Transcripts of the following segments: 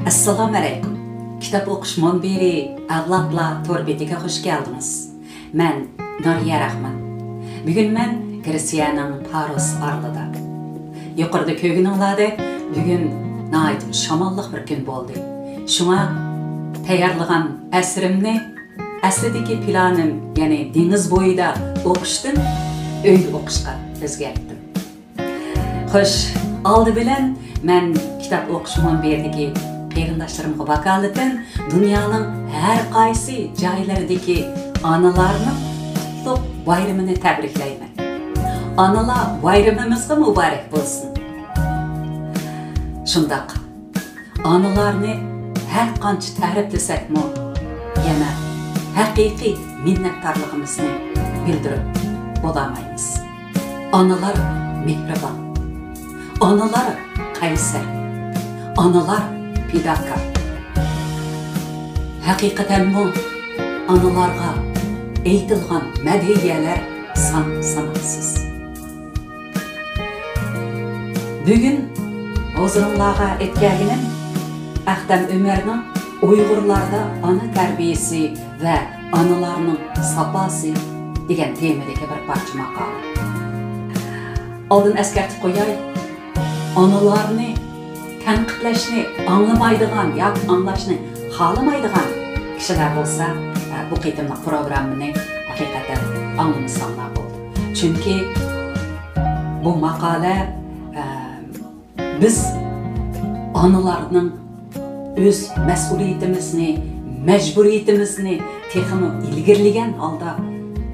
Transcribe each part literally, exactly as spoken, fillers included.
ئەسسالامۇئەلەيكۇم. كىتاب ئوقۇش مۇنبىرى ئەۋلادلار تور بېتىگە خۇش كەلدىڭىز. مەن نۇرىيە راخمان. بۈگۈن مەن گرېتسىيەنىڭ پاروس ئارىلىدا. يۇقىرىدا كۆرگىنىڭلاردەك، بۈگۈن ناھايىتى شاماللىق بىر كۈن بولدى. شۇڭا تەييارلىغان ئەسىرىمنى ئەسلىدىكى پىلانىم، يەنى دېڭىز بويىدا ئوقۇشتىن ئۆيدە ئوقۇشقا ئۆزگەرتتىم. خوش، ئالدى بىلەن مەن كىتاب ئوقۇش مۇنبىرىدىكى قېرىنداشلىرىمغا ۋاكالىتەن دۇنيانىڭ ھەر قايسى جايلىرىدىكى ئانىلارنىڭ قۇتلۇق بايرىمىنى تەبرىكلەيمەن. ئانىلار بايرىمىمىزغا مۇبارەك بولسۇن. شۇنداق، ئانىلارنى ھەر قانچە تەرىپلىسەكمۇ، يەنە ھەقىقىي مىننەتدارلىقىمىزنى بىلدۈرۈپ بولالمايمىز. ئانىلار مېھرىبان، ئانىلار قەيسەر، ئانىلار پىداكار. ھەقىقەتەنمۇ ئانىلارغا ئېيتىلغان مەدھىيەلەر سان-ساناقسىز. بۈگۈن ھۇزۇرۇڭلارغا ئەكەلگىنىم ئەختەم ئۆمەرنىڭ ئۇيغۇرلاردا ئانا تەربىيەسى ۋە ئانىلارنىڭ ساپاسى دېگەن تېمىدىكى بىر پارچە ماقالە. ئالدىن ئەسكەرتىپ قوياي، ئانىلارنى تەنقىدلەشنى ئاڭلىمايدىغان ياكى ئاڭلاشنى خالىمايدىغان كىشىلەر بولسا، بۇ قېتىملىق پروگراممىنى ھەقىقەتەن ئاڭلىمىساڭلار بولدى. چۈنكى بۇ ماقالە، ئە، بىز ئانىلارنىڭ ئۆز مەسئۇلىيىتىمىزنى، مەجبۇرىيىتىمىزنى تېخىمۇ ئىلگىرىلىگەن ھالدا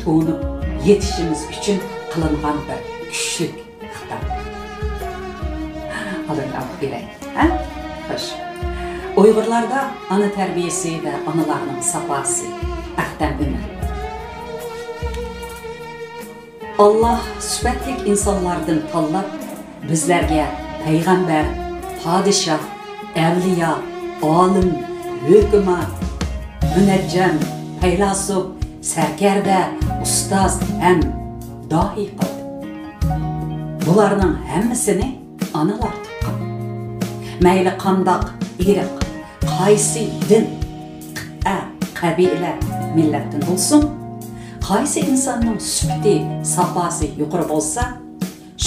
تونۇپ يېتىشىمىز ئۈچۈن قىلىنغان بىر كۈچلۈك خىتاب. ئالدىن ئاڭلاپ بېرەي، ھە؟ خوش. ئۇيغۇرلاردا ئانا تەربىيەسى ۋە ئانىلارنىڭ ساپاسى. ئەختەم ئۆمەر. ئاللاھ سۈپەتلىك ئىنسانلاردىن تاللاپ، بىزلەرگە پەيغەمبەر، پادىشاھ، ئەۋلىيا، ئالىم، ھۆكۈمات، مۇنەججەم، پەيلاسوپ، سەركەردە، ئۇستاز ھەم داھىي قىلدى. بۇلارنىڭ ھەممىسىنى ئانىلار تۇغقان. مەيلى قانداق ئىرق، قايسى دىن، قىتئە، قەبىلە، مىللەتتىن بولسۇن، قايسى ئىنساننىڭ سۈپىتى، ساپاسى يۇقىرى بولسا،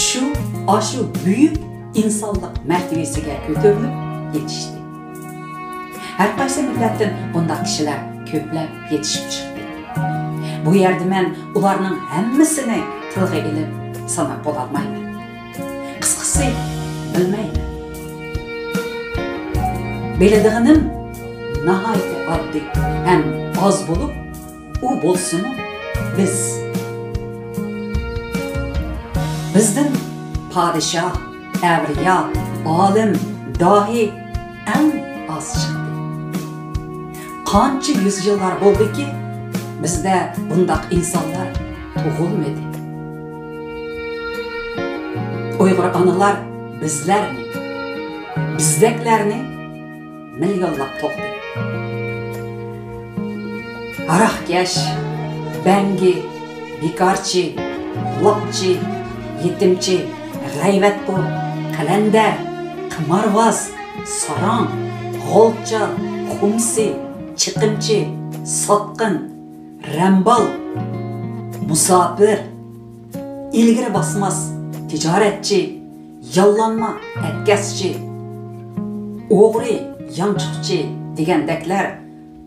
شۇ، ئاشۇ بۈيۈك ئىنسانلىق مەرتىۋىسىگە كۆتۈرۈلۈپ يېتىشتى. ھەر قايسى مىللەتتىن بۇنداق كىشىلەر كۆپلەپ يېتىشىپ چىقتى. بۇ يەردە مەن ئۇلارنىڭ ھەممىسىنى تىلغا ئېلىپ ساناپ بولالمايمەن. قىسقىسى، بىلمەيمەن. بىلىدىغىنىم ناھايىتى ئاددىي ھەم ئاز بولۇپ، ئۇ بولسىمۇ بىز. بىزدىن پادىشاھ، ئەۋلىيا، ئالىم، داھىي ئەڭ ئاز چىقتى. قانچە يۈز يىللار بولدىكى، بىزدە بۇنداق ئىنسانلار تۇغۇلمىدى. ئۇيغۇر ئانىلار بىزلەرنى، بىزدەكلەرنى مىليونلاپ تۇغدى. ھاراقكەش، بەڭگى، بىكارچى، لاپچى، يېتىمچى، غەيۋەتخور، قەلەندەر، قىمارۋاز، ساراڭ، غالچا، خۇمسى، چېقىمچى، ساتقىن، رەمبال، مۇساپىر، ئىلگىرى باسماس، تىجارەتچى، ياللانما، ئەتكەسچى، ئوغرى، يانچۇقچى دېگەندەكلەر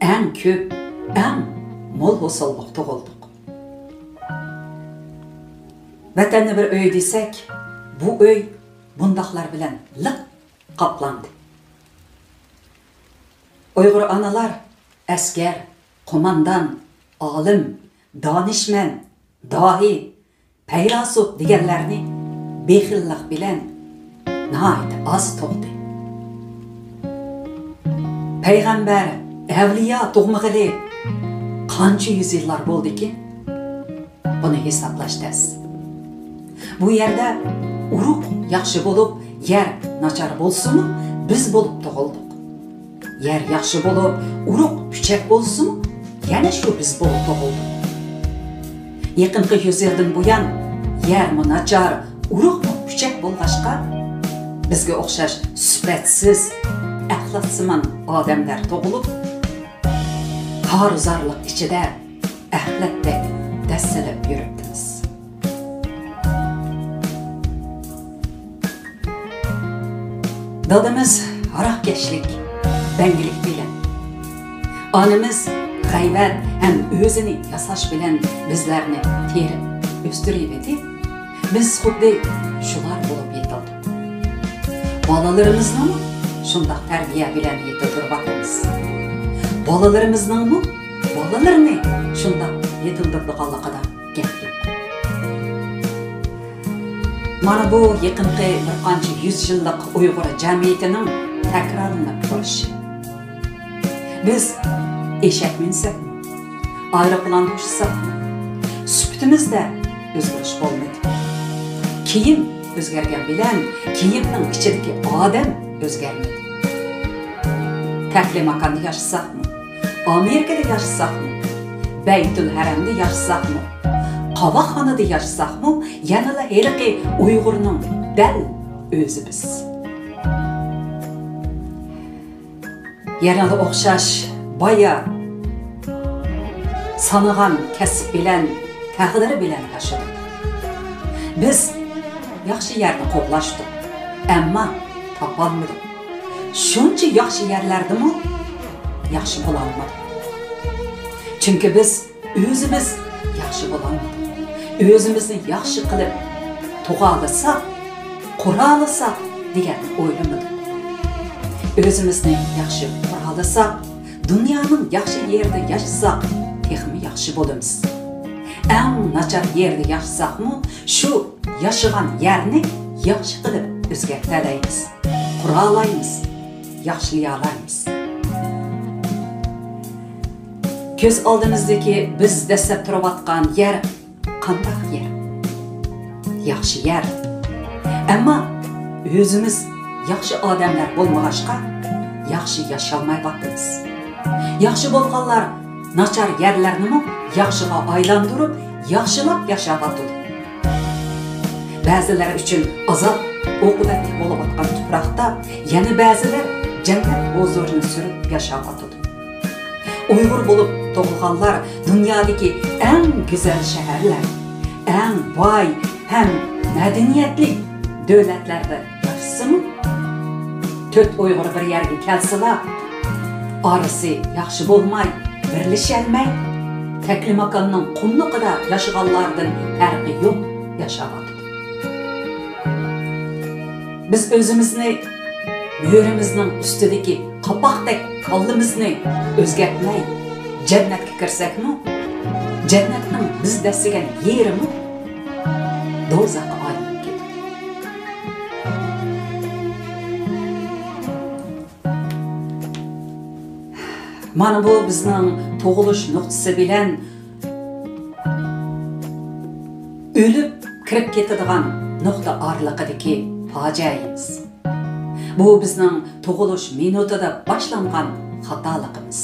ئەڭ كۆپ، ئەڭ مول ھوسۇللۇق تۇغۇلدۇق. ۋەتەننى بىر ئۆي دېسەك، بۇ ئۆي بۇنداقلار بىلەن لىق قاپلاندى. ئۇيغۇر ئانىلار ئەسكەر، قوماندان، ئالىم، دانىشمەن، داھىي، پەيلاسوپ دېگەنلەرنى بېخىللىق بىلەن ناھايىتى ئاز تۇغدى. پەيغەمبەر، ئەۋلىيا تۇغمىغىلى قانچە يۈز يىللار بولدىكىن؟ بۇنى ھېسابلاش تەس. بۇ يەردە ئۇرۇق ياخشى بولۇپ، يەر ناچار بولسىمۇ، بىز بولۇپ تۇغۇلدۇق. يەر ياخشى بولۇپ، ئۇرۇق پۈچەك بولسىمۇ، يەنە شۇ بىز بولۇپ تۇغۇلدۇق. يېقىنقى يۈز يىلدىن بۇيان يەرمۇ ناچار، ئۇرۇقمۇ پۈچەك بولغاچقا، بىزگە ئوخشاش سۈپەتسىز، ئەخلەتسىمان ئادەملەر تۇغۇلۇپ، كارىزارلىق ئىچىدە ئەخلەتتەك دەسسىلىپ يۈرۈپتىمىز. دادىمىز ھاراقكەشلىك، بەڭگىلىك بىلەن، ئانىمىز غەيۋەت ھەم ئۆزىنى ياساش بىلەن بىزلەرنى تېرىپ ئۆستۈرۈۋىدى. بىز خۇددى شۇلار بولۇپ يېتىلدۇق. بالىلىرىمىزنىمۇ شۇنداق تەربىيە بىلەن يېتىلدۈرۈۋاتىمىز. بالىلىرىمىزنىڭمۇ بالىلىرىنى شۇنداق يېتىلدۈرىدىغانلىقىدا گەپ يوق. مانا بۇ يېقىنقى بىر قانچە يۈز يىللىق ئۇيغۇر جەمئىيىتىنىڭ تەكرارلىنىپ تۇرۇشى. بىز ئېشەك مىنسەكمۇ، ئايروپىلاندا ئۇچساقمۇ، سۈپىتىمىزدە ئۆزگىرىش بولمىدى. كىيىم ئۆزگەرگەن بىلەن كىيىمنىڭ ئىچىدىكى ئادەم ئۆزگەرمىدى. تەكلىماكاندا ياشىساقمۇ، ئامېرىكىدا ياشىساقمۇ، بەيتۇل ھەرەمدە ياشىساقمۇ، قاۋاقخانىدا ياشىساقمۇ، يەنىلا ھېلىقى ئۇيغۇرنىڭ دەل ئۆزى بىز. يەنىلا ئوخشاش بايا سانىغان كەسىپ بىلەن، تەقدىرى بىلەن ياشىدۇق. بىز ياخشى يەرنى قوغلاشتۇق، ئەمما تاپالمىدۇق. شۇنچە ياخشى يەرلەردىمۇ ياخشى بولالمىدۇق. چۈنكى بىز ئۆزىمىز ياخشى بولالمىدۇق. ئۆزىمىزنى ياخشى قىلىپ تۇغالىساق، قۇرالىساق دېگەننى ئويلىمىدۇق. ئۆزىمىزنى ياخشى قۇرالىساق، دۇنيانىڭ ياخشى يېرىدە ياشىساق، تېخىمۇ ياخشى بولىمىز. ئەڭ ناچار يەردە ياشىساقمۇ، شۇ ياشىغان يەرنى ياخشى قىلىپ ئۆزگەرتەلەيمىز، قۇرالايمىز، ياخشىلىيالايمىز. كۆز ئالدىمىزدىكى بىز دەسسەپ تۇرۇۋاتقان يەر قانداق يەر؟ ياخشى يەر. ئەمما ئۆزىمىز ياخشى ئادەملەر بولمىغاچقا، ياخشى ياشالمايۋاتىمىز. ياخشى بولغانلار ناچار يەرلەرنىمۇ ياخشىغا ئايلاندۇرۇپ، ياخشىلاپ ياشاۋاتىدۇ. بەزىلەر ئۈچۈن ئازاب ئوقۇبەتلىك بولۇۋاتقان تۇپراقتا، يەنە بەزىلەر جەننەت ھۇزۇرىنى سۈرۈپ ياشاۋاتىدۇ. ئۇيغۇر بولۇپ تۇغۇلغانلار دۇنيادىكى ئەڭ گۈزەل شەھەرلەر، ئەڭ باي ھەم مەدەنىيەتلىك دۆلەتلەردە ياشىسىمۇ، تۆت ئۇيغۇر بىر يەرگە كەلسىلا، ئارىسى ياخشى بولماي، بىرلىشەلمەي، تەكلىماكاننىڭ قۇملۇقىدا ياشىغانلاردىن پەرقى يوق ياشاۋاتىدۇ. بىز ئۆزىمىزنى مۈرىمىزنىڭ ئۈستىدىكى قاپاقتەك كاللىمىزنى ئۆزگەرتمەي، جەننەتكە كىرسەكمۇ، جەننەتنىڭ بىز دەسسىگەن يېرىمۇ دوزاخقا ئايلىنىپ كېتىدۇ. مانا بۇ بىزنىڭ تۇغۇلۇش نۇقتىسى بىلەن ئۆلۈپ كىرىپ كېتىدىغان نۇقتا ئارىلىقىدىكى پاجىئەيىمىز. بۇ بىزنىڭ تۇغۇلۇش مىنۇتىدا باشلانغان خاتالىقىمىز.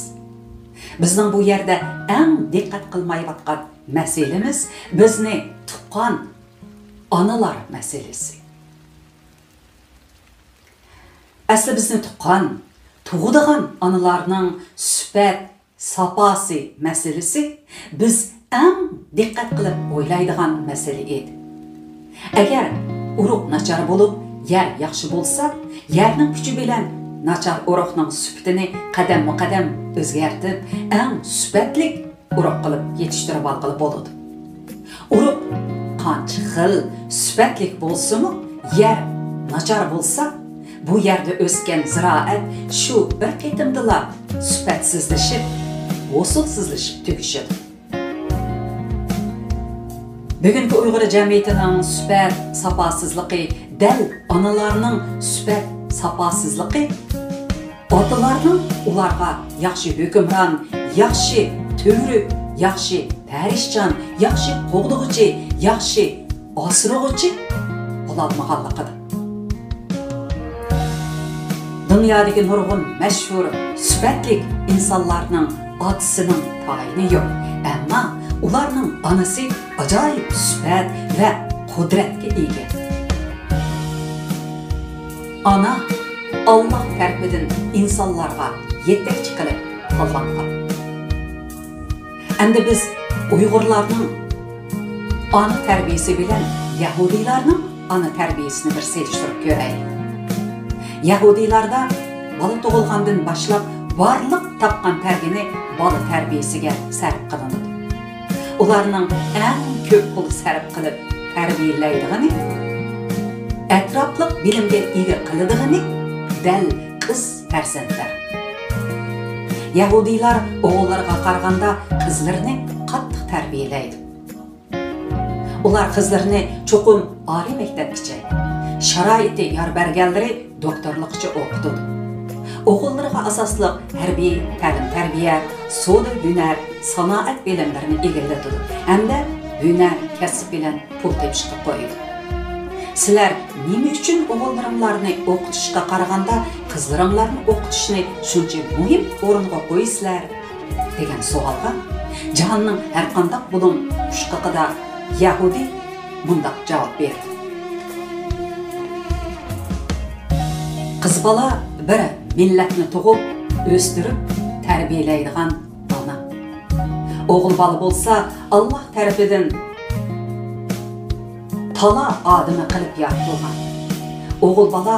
بىزنىڭ بۇ يەردە ئەڭ دىققەت قىلمايۋاتقان مەسىلىمىز بىزنى تۇغقان ئانىلار مەسىلىسى. ئەسلى بىزنى تۇغقان، تۇغىدىغان ئانىلارنىڭ سۈپەت، ساپاسى مەسىلىسى بىز ئەڭ دىققەت قىلىپ ئويلايدىغان مەسىلە ئىدى. ئەگەر ئۇرۇق ناچار بولۇپ، يەر ياخشى بولسا، يەرنىڭ كۈچى بىلەن ناچار ئۇرۇقنىڭ سۈپىتىنى قەدەممۇ قەدەم ئۆزگەرتىپ، ئەڭ سۈپەتلىك ئۇرۇق قىلىپ يېتىشتۈرۈۋالغىلى بولىدۇ. ئۇرۇق قانچە خىل، سۈپەتلىك بولسىمۇ، يەر ناچار بولسا، بۇ يەردە ئۆسكەن زىرائەت شۇ بىر قېتىمدىلا سۈپەتسىزلىشىپ، ھوسۇلسىزلىشىپ تۈگىشىدۇ. بۈگۈنكى ئۇيغۇر جەمئىيىتىنىڭ سۈپەت ساپاسىزلىقى دەل ئانىلارنىڭ سۈپەت ساپاسىزلىقى، ئاتىلارنىڭ ئۇلارغا ياخشى ھۆكۈمران، ياخشى تۈۋرۈك، ياخشى پەرىشان، ياخشى قوغدىغۇچى، ياخشى ئاسرىغۇچى بولالمىغانلىقىدا. دۇنيادىكى نۇرغۇن مەشھۇر، سۈپەتلىك ئىنسانلارنىڭ ئاتىسىنىڭ تايىنى يوق، ئەمما ئۇلارنىڭ ئانىسى ئاجايىپ سۈپەت ۋە قۇدرەتكە ئىگە. ئانا ئاللاھ تەرىپىدىن ئىنسانلارغا يېتەكچى قىلىپ تاللانغان. ئەمدى بىز ئۇيغۇرلارنىڭ ئانا تەربىيىسى بىلەن يەھۇدىيلارنىڭ ئانا تەربىيىسىنى بىر سېلىشتۇرۇپ كۆرەيلى. يەھۇدىيلاردا بالا تۇغۇلغاندىن باشلاپ بارلىق تاپقان تەربىيىنى بالا تەربىيىسىگە سەرپ قىلىنىدۇ. ئۇلارنىڭ ئەڭ كۆپ پۇل سەرپ قىلىپ تەربىيەلەيدىغىنى، ئەتراپلىق بىلىمگە ئىگە قىلىدىغىنى دەل قىز پەرزەنتلەر. يەھۇدىيلار ئوغۇللىرىغا قارىغاندا قىزلىرىنى قاتتىق تەربىيەلەيدۇ. ئۇلار قىزلىرىنى چوقۇم ئالىي مەكتەپكىچە، شارائىتى يار بەرگەنلىرى دوكتورلۇققىچە ئوقۇتىدۇ. ئوغۇللىرىغا ئاساسلىق ھەربىي تەلىم-تەربىيە، سودا-ھۈنەر، سانائەت بىلىملىرىنى ئىگىلىتىدۇ ھەمدە ھۈنەر، كەسىپ بىلەن پۇل تېپىشقا قويىدۇ. سىلەر نېمە ئۈچۈن ئوغۇللىرىڭلارنى ئوقۇتۇشقا قارىغاندا قىزلىرىڭلارنى ئوقۇتۇشنى شۇنچە مۇھىم ئورۇنغا قويىسىلەر؟ دېگەن سوئالغا جاھاننىڭ ھەرقانداق بۇلۇڭ ئۇچقىقىدا يەھۇدىي مۇنداق جاۋاب بېرىدۇ: قىز بالا بىر مىللەتنى تۇغۇپ، ئۆستۈرۈپ، تەربىيەلەيدىغان ئانا. ئوغۇل بالا بولسا ئاللاھ تەرىپىدىن تالا ئادىمى قىلىپ يارىتىلغان. ئوغۇل بالا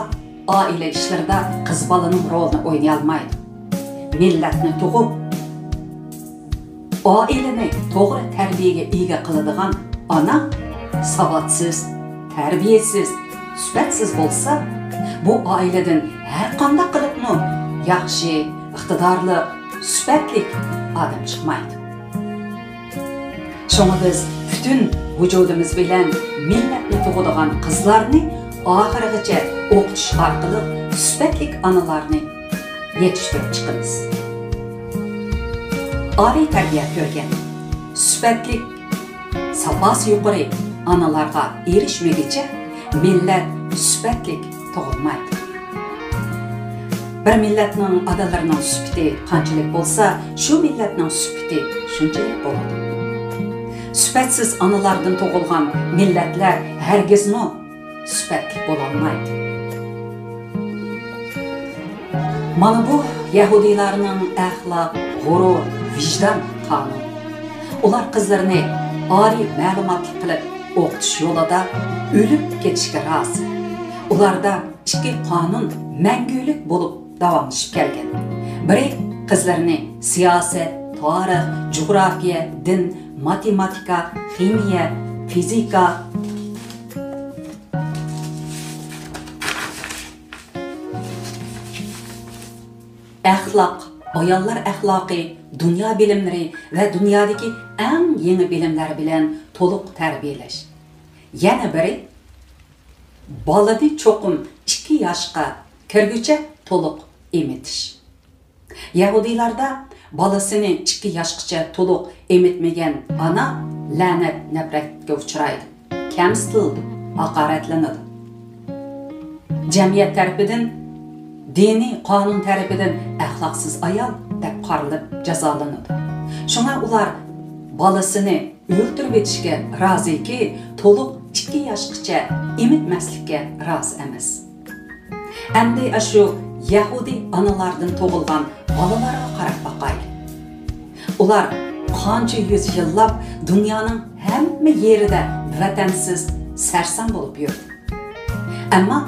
ئائىلە ئىشلىرىدا قىز بالىنىڭ رولىنى ئوينىيالمايدۇ. مىللەتنى تۇغۇپ، ئائىلىنى توغرا تەربىيەگە ئىگە قىلىدىغان ئانا ساۋاتسىز، تەربىيەسىز، سۈپەتسىز بولسا، بۇ ئائىلىدىن ھەرقانداق قىلىپمۇ ياخشى، ئىقتىدارلىق، سۈپەتلىك ئادەم چىقمايدۇ. شۇڭا بىز پۈتۈن ۋۇجۇدىمىز بىلەن مىللەتنى تۇغىدىغان قىزلارنى ئاخىرىغىچە ئوقۇتۇش ئارقىلىق سۈپەتلىك ئانىلارنى يېتىشتۈرۈپ چىقىمىز. ئالىي تەربىيە كۆرگەن، سۈپەتلىك، ساپاسى يۇقىرى ئانىلارغا ئېرىشمىگۈچە مىللەت سۈپەتلىك تۇغۇلمايدۇ. بىر مىللەتنىڭ ئانىلىرىنىڭ سۈپىتى قانچىلىك بولسا، شۇ مىللەتنىڭ سۈپىتى شۇنچىلىك بولىدۇ. سۈپەتسىز ئانىلاردىن تۇغۇلغان مىللەتلەر ھەرگىزمۇ سۈپەتلىك بولالمايدۇ. مانا بۇ يەھۇدىيلارنىڭ ئەخلاق، غۇرۇر، ۋىجدان قانۇنى. ئۇلار قىزلىرىنى ئالىي مەلۇماتلىق قىلىپ ئوقۇتۇش يولىدا ئۆلۈپ كېتىشكە رازى. ئۇلاردا ئىككى قانۇن مەڭگۈلۈك بولۇپ داۋاملىشىپ كەلگەن. بىرى قىزلىرىنى سىياسەت، تارىخ، جۇغراپىيە، دىن، ماتېماتىكا، خىمىيە، فىزىكا، ئەخلاق، ئاياللار ئەخلاقى، دۇنيا بىلىملىرى ۋە دۇنيادىكى ئەڭ يېڭى بىلىملەر بىلەن تولۇق تەربىيەلەش. يەنە بىرى، بالىنى چوقۇم ئىككى ياشقا كىرگۈچە تولۇق ئېمىتىش. يەھۇدىيلاردا بالىسىنى ئىككى ياشقىچە تولۇق ئېمىتمىگەن ئانا لەنەت، نەپرەتكە ئۇچرايدۇ، كەمسىتىلىدۇ، ھاقارەتلىنىدۇ. جەمئىيەت تەرىپىدىن دىنىي قانۇن تەرىپىدىن ئەخلاقسىز ئايال دەپ قارىلىپ جازالىنىدۇ. شۇڭا ئۇلار بالىسىنى ئۆلتۈرۈۋېتىشكە رازىكى، تولۇق ئىككى ياشقىچە ئېمىتمەسلىككە رازى ئەمەس. ئەمدى ئاشۇ يەھۇدىي ئانىلاردىن تۇغۇلغان بالىلارغا قاراپ باقايلى. ئۇلار قانچە يۈز يىللاپ دۇنيانىڭ ھەممە يېرىدە ۋەتەنسىز، سەرسان بولۇپ يۈردى. ئەمما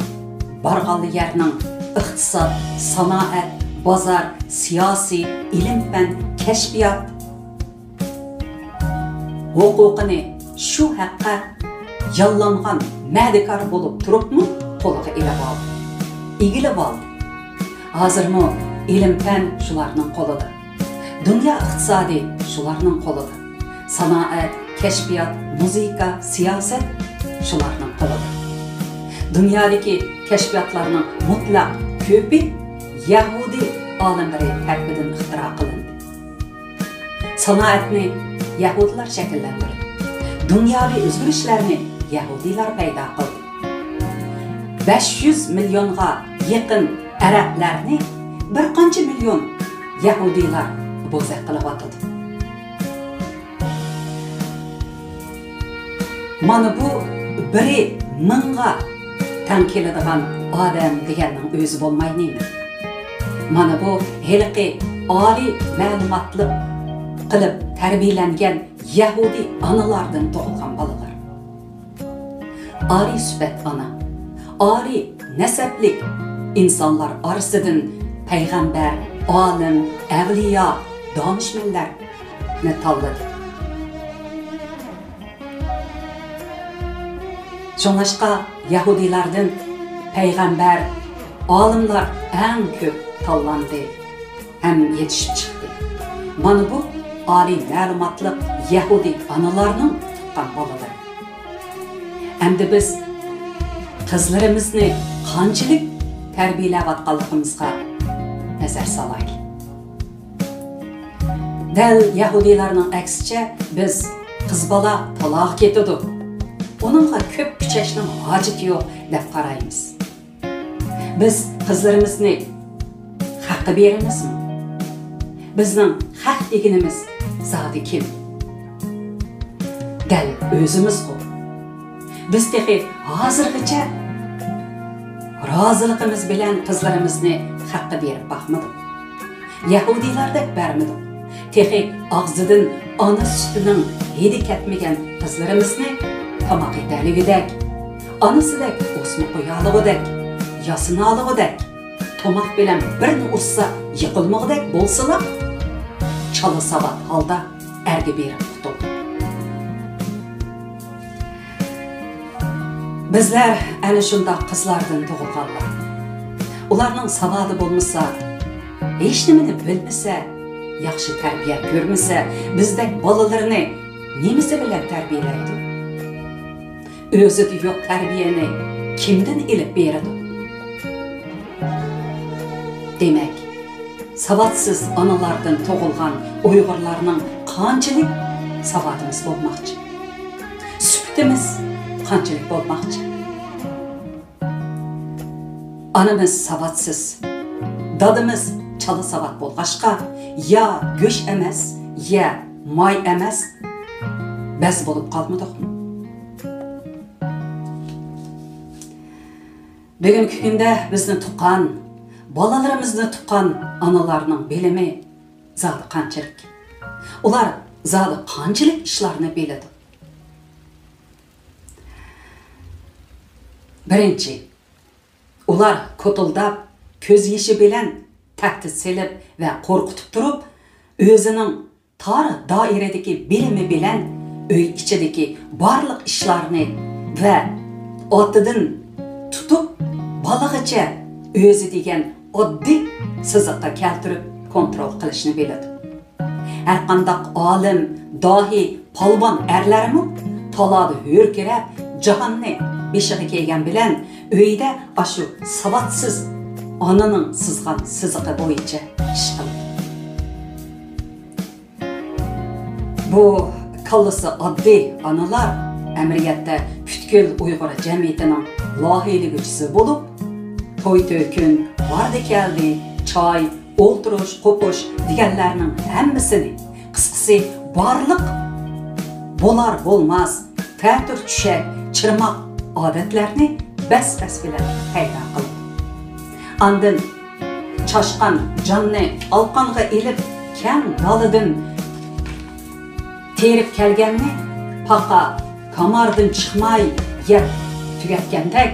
بارغانلا يەرنىڭ ئىقتىساد، سانائەت، بازار، سىياسىي، ئىلىم-پەن، كەشپىيات ھوقۇقىنى شۇ ھەققە ياللانغان مەدىكار بولۇپ تۇرۇپمۇ قولىغا ئېلىۋالدى، ئىگىلىۋالدى. ھازىرمۇ ئىلىم-پەن شۇلارنىڭ قولىدا. دۇنيا ئىقتىسادى شۇلارنىڭ قولىدا. سانائەت، كەشپىيات، مۇزىكا، سىياسەت شۇلارنىڭ قولىدا. دۇنيادىكى كەشپىياتلارنىڭ مۇتلەق كۆپى يەھۇدىي ئالىملىرى تەرىپىدىن ئىختىرا قىلىندى. سانائەتنى يەھۇدىيلار شەكىللەندۈردى. دۇنياۋى ئۆزگىرىشلەرنى يەھۇدىيلار پەيدا قىلدى. بەش يۈز مىليونغا يېقىن ئەرەبلەرنى بىر قانچە مىليون يەھۇدىيلار بوزەك قىلىۋاتىدۇ. مانا بۇ بىرى مىڭغا تەڭ كېلىدىغان ئادەم دېگەننىڭ ئۆزى بولماي نېمە؟ مانا بۇ ھېلىقى ئالىي مەلۇماتلىق قىلىپ تەربىيەلەنگەن يەھۇدىي ئانىلاردىن تۇغۇلغان بالىلار. ئالىي سۈپەت ئانا، ئالىي نەسەبلىك ئىنسانلار ئارىسىدىن پەيغەمبەر، ئالىم، ئەۋلىيا، دانىشمەنلەرنى تاللىدى. شۇڭلاشقا يەھۇدىيلاردىن پەيغەمبەر، ئالىملار ئەڭ كۆپ تاللاندى ھەم يېتىشىپ چىقتى. مانا بۇ ئالىي مەلۇماتلىق يەھۇدىي ئانىلارنىڭ تۇغقان بالىلىرى. ئەمدى بىز قىزلىرىمىزنى قانچىلىك تەربىيەلەۋاتقانلىقىمىزغا نەزەر سالايلى. دەل يەھۇدىيلارنىڭ ئەكسىچە، بىز قىز بالا تالاغا كېتىدۇ، ئۇنىڭغا كۆپ كۈچەشنىڭ ھاجىتى يوق، دەپ قارايمىز. بىز قىزلىرىمىزنى خەققە بېرىمىزمۇ؟ بىزنىڭ خەق دېگىنىمىز زادى كىم؟ دەل ئۆزىمىزغۇ. بىز تېخى ھازىرغىچە رازىلىقىمىز بىلەن قىزلىرىمىزنى خەققە بېرىپ باقمىدۇق. يەھۇدىيلاردەك بەرمىدۇق. تېخى ئاغزىدىن ئانا سۈتىنىڭ ھىدى كەتمىگەن قىزلىرىمىزنى تاماق يېتەلىگۈدەك، ئانىسىدەك ئوسما قويالىغۇدەك، ياسىنالىغۇدەك، توماق بىلەن بىرنى ئۇرسا يىقىلمىغۇدەك بولسىلا، چالا ساۋات ھالدا ئەرگە بېرىپ قۇتۇلدى. بىزلەر ئەنە شۇنداق قىزلاردىن تۇغۇلغانلار. ئۇلارنىڭ ساۋادى بولمىسا، ھېچنېمىنى بىلمىسە، ياخشى تەربىيە كۆرمىسە، بىزدەك بالىلىرىنى نېمىسى بىلەن تەربىيەلەيدۇ؟ ئۆزىدە يوق تەربىيەنى كىمدىن ئېلىپ بېرىدۇ؟ دېمەك، ساۋاتسىز ئانىلاردىن تۇغۇلغان ئۇيغۇرلارنىڭ قانچىلىك ساۋادىمىز بولماقچى؟ سۈپىتىمىز قانچىلىك بولماقچى؟ ئانىمىز ساۋاتسىز، دادىمىز چالا ساۋات بولغاچقا، يا گۆش ئەمەس، يا ماي ئەمەس، بەز بولۇپ قالمىدۇقمۇ؟ بۈگۈنكى كۈندە بىزنى تۇغقان، بالىلىرىمىزنى تۇغقان ئانىلارنىڭ بىلىمى زادى قانچىلىك؟ ئۇلار زادى قانچىلىك ئىشلارنى بىلىدۇ؟ بىرىنچى، ئۇلار كوتۇلداپ، كۆز يېشى بىلەن تەھدىت سېلىپ ۋە قورقۇتۇپ تۇرۇپ، ئۆزىنىڭ تار دائىرىدىكى بىلىمى بىلەن ئۆي ئىچىدىكى بارلىق ئىشلارنى ۋە ئاتىدىن تۇتۇپ بالىغىچە ئۆزى دېگەن ئاددىي سىزىققا كەلتۈرۈپ كونترول قىلىشنى بىلىدۇ. ھەرقانداق ئالىم، داھىي، پالۋان ئەرلەرمۇ تالادا ھۆركىرەپ، جاھاننى بېشىغا كىيگەن بىلەن ئۆيدە ئاشۇ ساۋاتسىز ئانىنىڭ سىزغان سىزىقى بويىچە ئىش قىلىدۇ. بۇ كاللىسى ئاددىي ئانىلار ئەمەلىيەتتە پۈتكۈل ئۇيغۇر جەمئىيىتىنىڭ لايىھەلىگۈچىسى بولۇپ، توي-تۆكۈن، باردى-كەلدى، چاي، ئولتۇرۇش، قوپۇش دېگەنلەرنىڭ ھەممىسىنى، قىسقىسى، بارلىق بولار-بولماس، تەتۈر چۈشەك، چىرماق ئادەتلەرنى بەس-بەس بىلەن پەيدا قىلىدۇ. ئاندىن چاشقان جاننى ئالقانغا ئېلىپ، كەڭ دالىدىن تېرىپ كەلگەننى پاقا كاماردىن چىقماي يەپ تۈگەتكەندەك،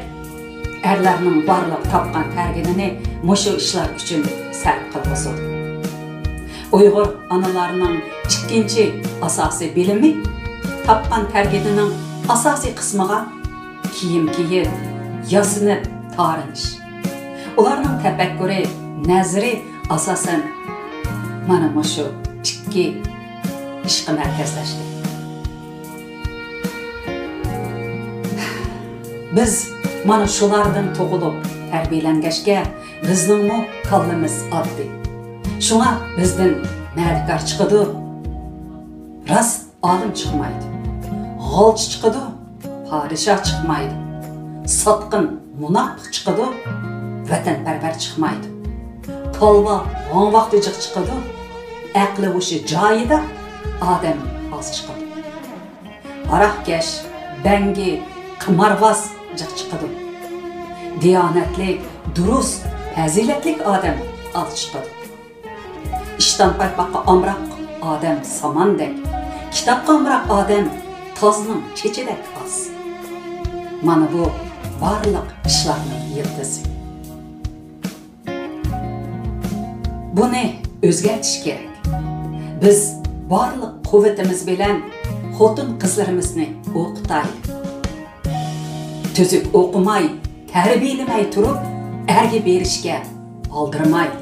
ئەرلەرنىڭ بارلىق تاپقان تەرگىنىنى مۇشۇ ئىشلار ئۈچۈن سەرپ قىلغۇزىدۇ. ئۇيغۇر ئانىلارنىڭ ئىككىنچى ئاساسىي بىلىمى، تاپقان تەرگىنىنىڭ ئاساسىي قىسمىغا كىيىم كىيىپ، ياسىنىپ تارىنىش. ئۇلارنىڭ تەپەككۇرى، نەزىرى ئاساسەن مانا مۇشۇ ئىككى ئىشقا مەركەزلەشتى. بىز مانا شۇلاردىن تۇغۇلۇپ تەربىيەلەنگەچكە، بىزنىڭمۇ كاللىمىز ئاددىي. شۇڭا بىزدىن مەدىكار چىقىدۇ، راست ئالىم چىقمايدۇ. غالچى چىقىدۇ، پادىشاھ چىقمايدۇ. ساتقىن، مۇناپىق چىقىدۇ، ۋەتەنپەرۋەر چىقمايدۇ. كالۋا، ھاڭۋاقتى جىق چىقىدۇ، ئەقلى ھوشى جايىدا ئادەم ئاز چىقىدۇ. ھاراقكەش، بەڭگى، قىمارۋاز جىق چىقىدۇ. دىيانەتلىك، دۇرۇس، پەزىلەتلىك ئادەم ئالدى چىقىدۇ. ئىشتان پايپاققا ئامراق ئادەم ساماندەك، كىتابقا ئامراق ئادەم تازنىڭ چېچىدەك ئاز. مانا بۇ بارلىق ئىشلارنىڭ يىلتىزى. بۇنى ئۆزگەرتىش كېرەك. بىز بارلىق قۇۋۋىتىمىز بىلەن خوتۇن-قىزلىرىمىزنى ئوقۇتايلى. تۈزۈك ئوقۇماي، تەربىيەلىمەي تۇرۇپ، ئەرگە بېرىشكە ئالدىرىمايلى.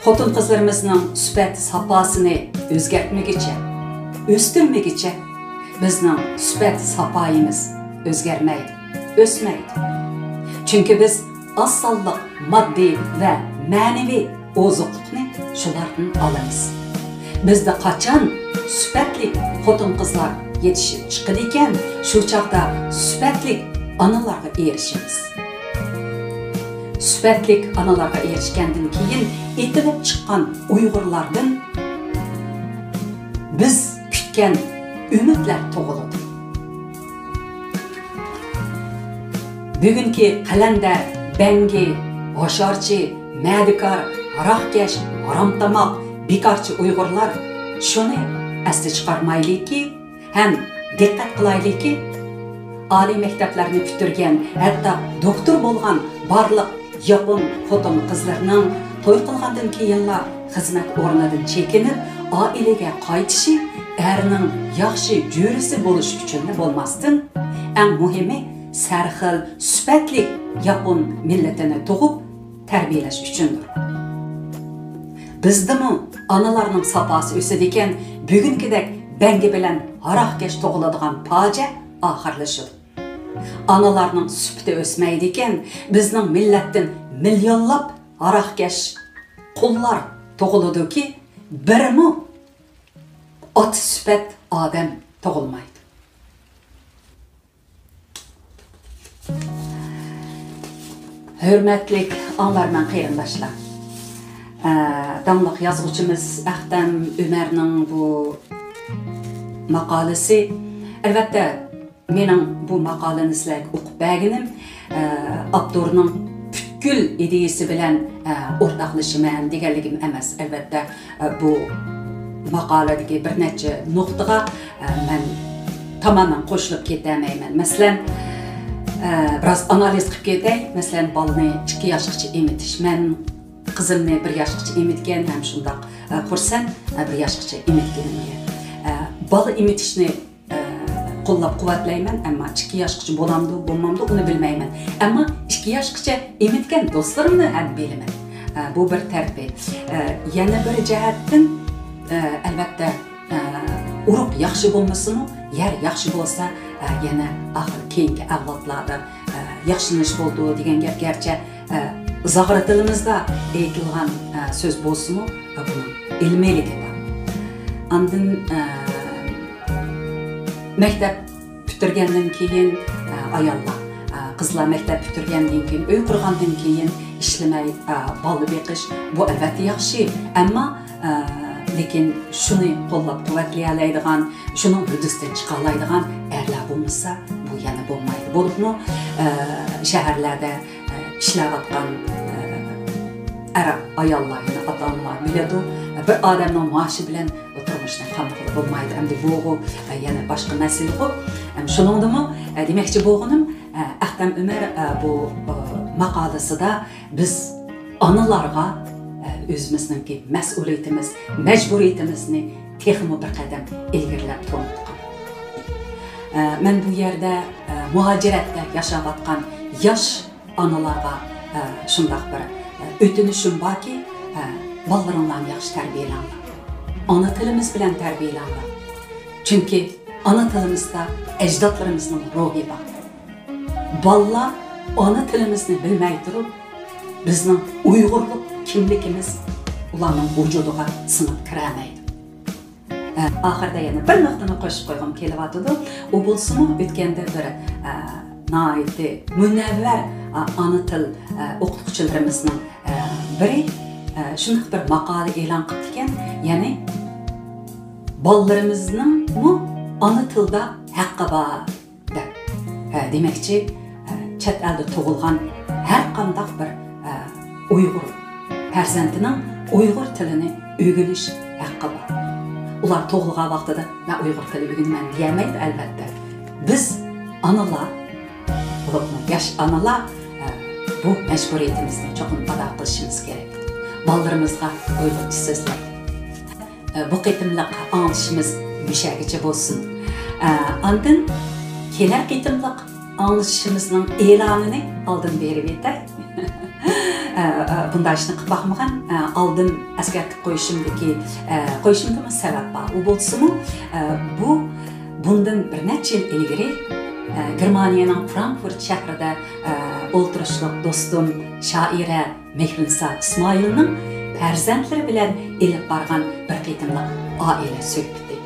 خوتۇن-قىزلىرىمىزنىڭ سۈپەت ساپاسىنى ئۆزگەرتمىگۈچە، ئۆستۈرمىگۈچە، بىزنىڭ سۈپەت ساپايىمىز ئۆزگەرمەيدۇ، ئۆسمەيدۇ. چۈنكى بىز ئاز سانلىق ماددىي ۋە مەنىۋى ئوزۇقلۇقنى شۇلاردىن ئالىمىز. بىزدە قاچان سۈپەتلىك خوتۇن-قىزلار يېتىشىپ چىقىدىكەن، شۇ چاغدا سۈپەتلىك ئانىلارغا ئېرىشىمىز. سۈپەتلىك ئانىلارغا ئېرىشكەندىن كېيىن ئېتىلىپ چىققان ئۇيغۇرلاردىن بىز كۈتكەن ئۈمىدلەر تۇغۇلىدۇ. بۈگۈنكى قەلەندەر، بەڭگى، ھاشارچى، مەدىكار، ھاراقكەش، ھارامتاماق، بىكارچى ئۇيغۇرلار، شۇنى ئەستە چىقارمايلىكى، ھەم دىققەت قىلايلىكى، ئالىي مەكتەپلەرنى پۈتتۈرگەن، ھەتتا دوكتور بولغان بارلىق ياپون خوتۇن-قىزلىرىنىڭ توي قىلغاندىن كېيىنلا خىزمەت ئورنىدىن چېكىنىپ، ئائىلىگە قايتىشى ئەرنىڭ ياخشى جۆرىسى بولۇش ئۈچۈنلا بولماستىن، ئەڭ مۇھىمى سەرخىل، سۈپەتلىك ياپون مىللىتىنى تۇغۇپ تەربىيەلەش ئۈچۈندۇر. بىزدىمۇ ئانىلارنىڭ ساپاسى ئۆسىدىكەن، بۈگۈنكىدەك بەڭگى بىلەن ھاراقكەش تۇغۇلىدىغان پاجىئە ئاخىرلىشىدۇ. ئانىلارنىڭ سۈپىتى ئۆسمەيدىكەن، بىزنىڭ مىللەتتىن مىليونلاپ ھاراقكەش قۇللار تۇغۇلىدۇكى، بىرمۇ ئاتا سۈپەت ئادەم تۇغۇلمايدۇ. ھۆرمەتلىك ئاڭلارمەن قېرىنداشلار، ئە، داڭلىق يازغۇچىمىز ئەختەم ئۆمەرنىڭ بۇ ماقالىسى، ئەلۋەتتە، مېنىڭ بۇ ماقالىنى سىلەرگە ئوقۇپ بەرگىنىم، ئە، ئاپتورنىڭ پۈتكۈل ئىدىيىسى بىلەن، ئە، ئورتاقلىشىمەن دېگەنلىكىم ئەمەس. ئەلۋەتتە، ئە، بۇ ماقالىدىكى بىر نەچچە نۇقتىغا، ئە، مەن تامامەن قوشۇلۇپ كېتەلمەيمەن. مەسىلەن، ئە، بىراز ئانالىز قىلىپ كېتەي. مەسىلەن، بالىنى ئىككى ياشقىچە ئېمىتىش. مەن قىزىمنى بىر ياشقىچە ئېمىتكەن ھەم شۇنداق، ئە، خۇرسەن، ئە، بىر ياشقىچە ئېمىتكىنىمگە. ئە، بالا ئېمىتىشنى ئە، قوللاپ-قۇۋۋەتلەيمەن، ئەمما ئىككى ياشقىچە بولامدۇ، بولمامدۇ، ئۇنى بىلمەيمەن. ئەمما ئىككى ياشقىچە ئېمىتكەن دوستلىرىمنى ھەم بىلىمەن. ئە، بۇ بىر تەرىپى. ئە، يەنە بىر جەھەتتىن، ئە، ئەلۋەتتە، ئە، ئۇرۇق ياخشى بولمىسىمۇ، يەر ياخشى بولسا، ئە، يەنە ئاخىر كېيىنكى ئەۋلادلاردا، ئە، ياخشىلىنىش بولىدۇ دېگەن گەپ. گەرچە ئە، زاغرا تىلىمىزدا ئېيتىلغان، ئە، سۆز بولسىمۇ، ئە، بۇنىڭ ئىلمىيلىكى بار. ئاندىن، ئە، مەكتەپ پۈتتۈرگەندىن كېيىن، ئە، ئاياللار، ئە، قىزلار مەكتەپ پۈتتۈرگەندىن كېيىن، ئۆي قۇرغاندىن كېيىن ئىشلىمەي، ئە، بالا بېقىش، بۇ ئەلۋەتتە ياخشى. ئەمما، ئە، لېكىن شۇنى قوللاپ-قۇۋۋەتلىيەلەيدىغان، شۇنىڭ ھۆددىسىدىن چىقالايدىغان ئەرلەر بولمىسا، بۇ يەنە بولمايدۇ. بولۇپمۇ، ئە، شەھەرلەردە ئىشلەۋاتقان، ئە، ئەر ئاياللار، يەنى ئاتا-ئانىلار بىلىدۇ، بىر ئادەمنىڭ مائاشى بىلەن تۇرمۇشنى قامدىغىلى بولمايدۇ. ئەمدى بۇغۇ، ئە، يەنە باشقا مەسىلىغۇ. ئەم، شۇنىڭدىمۇ، ئە، دېمەكچى بولغىنىم، ئە، ئەختەم ئۆمەر، ئە، بۇ، ئە، ماقالىسىدا بىز ئانىلارغا، ئە، ئۆزىمىزنىڭكى مەسئۇلىيىتىمىز، مەجبۇرىيىتىمىزنى تېخىمۇ بىر قەدەم ئىلگىرىلەپ تۇرۇۋاتقان. ئە، مەن بۇ يەردە، ئە، مۇھاجىرەتتە ياشاۋاتقان ياش ئانىلارغا، ئە، شۇنداق بىر، ئە، ئۆتۈنۈشۈم باركى، ئە، بالىلىرىڭلارنى ياخشى تەربىيەلەڭلار. ئانا تىلىمىز بىلەن تەربىيەلەڭلار. چۈنكى ئانا تىلىمىزدا ئەجدادلىرىمىزنىڭ روھى بار. بالىلار ئانا تىلىمىزنى بىلمەي تۇرۇپ، بىزنىڭ ئۇيغۇرلۇق كىملىكىمىز ئۇلارنىڭ ۋۇجۇدىغا سىڭىپ كىرەلمەيدۇ. ئە، ئاخىرىدا يەنە بىر نۇقتىنى قوشۇپ قويغۇم كېلىۋاتىدۇ. ئۇ بولسىمۇ ئۆتكەندە بىر، ئە، ناھايىتى مۇنەۋۋەر، ئە، ئانا تىل، ئە، ئوقۇتقۇچىلىرىمىزنىڭ، ئە، بىرى، ئە، شۇنداق بىر ماقالە ئېلان قىپتىكەن، يەنى بالىلىرىمىزنىڭمۇ ئانا تىلدا ھەققى بار دەپ. دېمەكچى، چەت ئەلدە تۇغۇلغان ھەر قانداق بىر ئۇيغۇر پەرزەنتىنىڭ ئۇيغۇر تىلىنى ئۆگىنىش ھەققى بار. ئۇلار تۇغۇلغان ۋاقتىدا مەن ئۇيغۇر تىلى ئۆگىنىمەن دېيەلمەيدۇ، ئەلۋەتتە. بىز ئانىلار، بولۇپمۇ ياش ئانىلار، بۇ مەجبۇرىيىتىمىزنى چوقۇم ئادا قىلىشىمىز كېرەك. بالىلىرىمىزغا ئۇيغۇرچە سۆزلەيلى. بۇ قېتىملىق ئاڭلىشىمىز مۇشەگىچە بولسۇن. ئاندىن كېلەر قېتىملىق ئاڭلىشىشىمىزنىڭ ئېلانىنى ئالدىن بېرىۋېتەي. بۇنداق ئىشنى قىلىپ باقمىغان. ئالدىن ئەسكەرتىپ قويۇشۇمدىكى، قويۇشۇمدىمۇ سەۋەب بار. ئۇ بولسىمۇ، بۇ بۇندىن بىر نەچچە يىل ئىلگىرى گېرمانىيەنىڭ فرانكفورت شەھىرىدە ئولتۇرۇشلۇق دوستۇم، شائىرە مېھرىنىسا ئىسمائىلنىڭ پەرزەنتلىرى بىلەن ئېلىپ بارغان بىر قېتىملىق ئائىلە سۆھبىتى.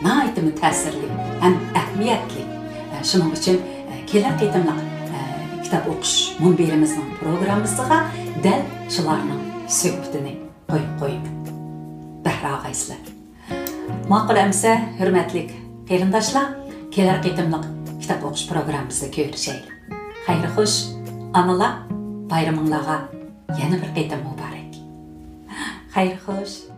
ناھايىتىمۇ تەسىرلىك ھەم ئەھمىيەتلىك. شۇنىڭ ئۈچۈن كېلەر قېتىملىق كىتاب ئوقۇش مۇنبىرىمىزنىڭ پروگراممىسىغا دەل شۇلارنىڭ سۆھبىتىنى قويۇپ قويىمەن. بەھرى ئاغايسىلەر. ماقۇل ئەمىسە، ھۆرمەتلىك قېرىنداشلار، كېلەر قېتىملىق كىتاب ئوقۇش پروگراممىسىدا كۆرۈشەيلى. خەير خوش، ئانىلار، بايرىمىڭلارغا يەنە بىر قېتىم مۇبارەك. خەير خوش.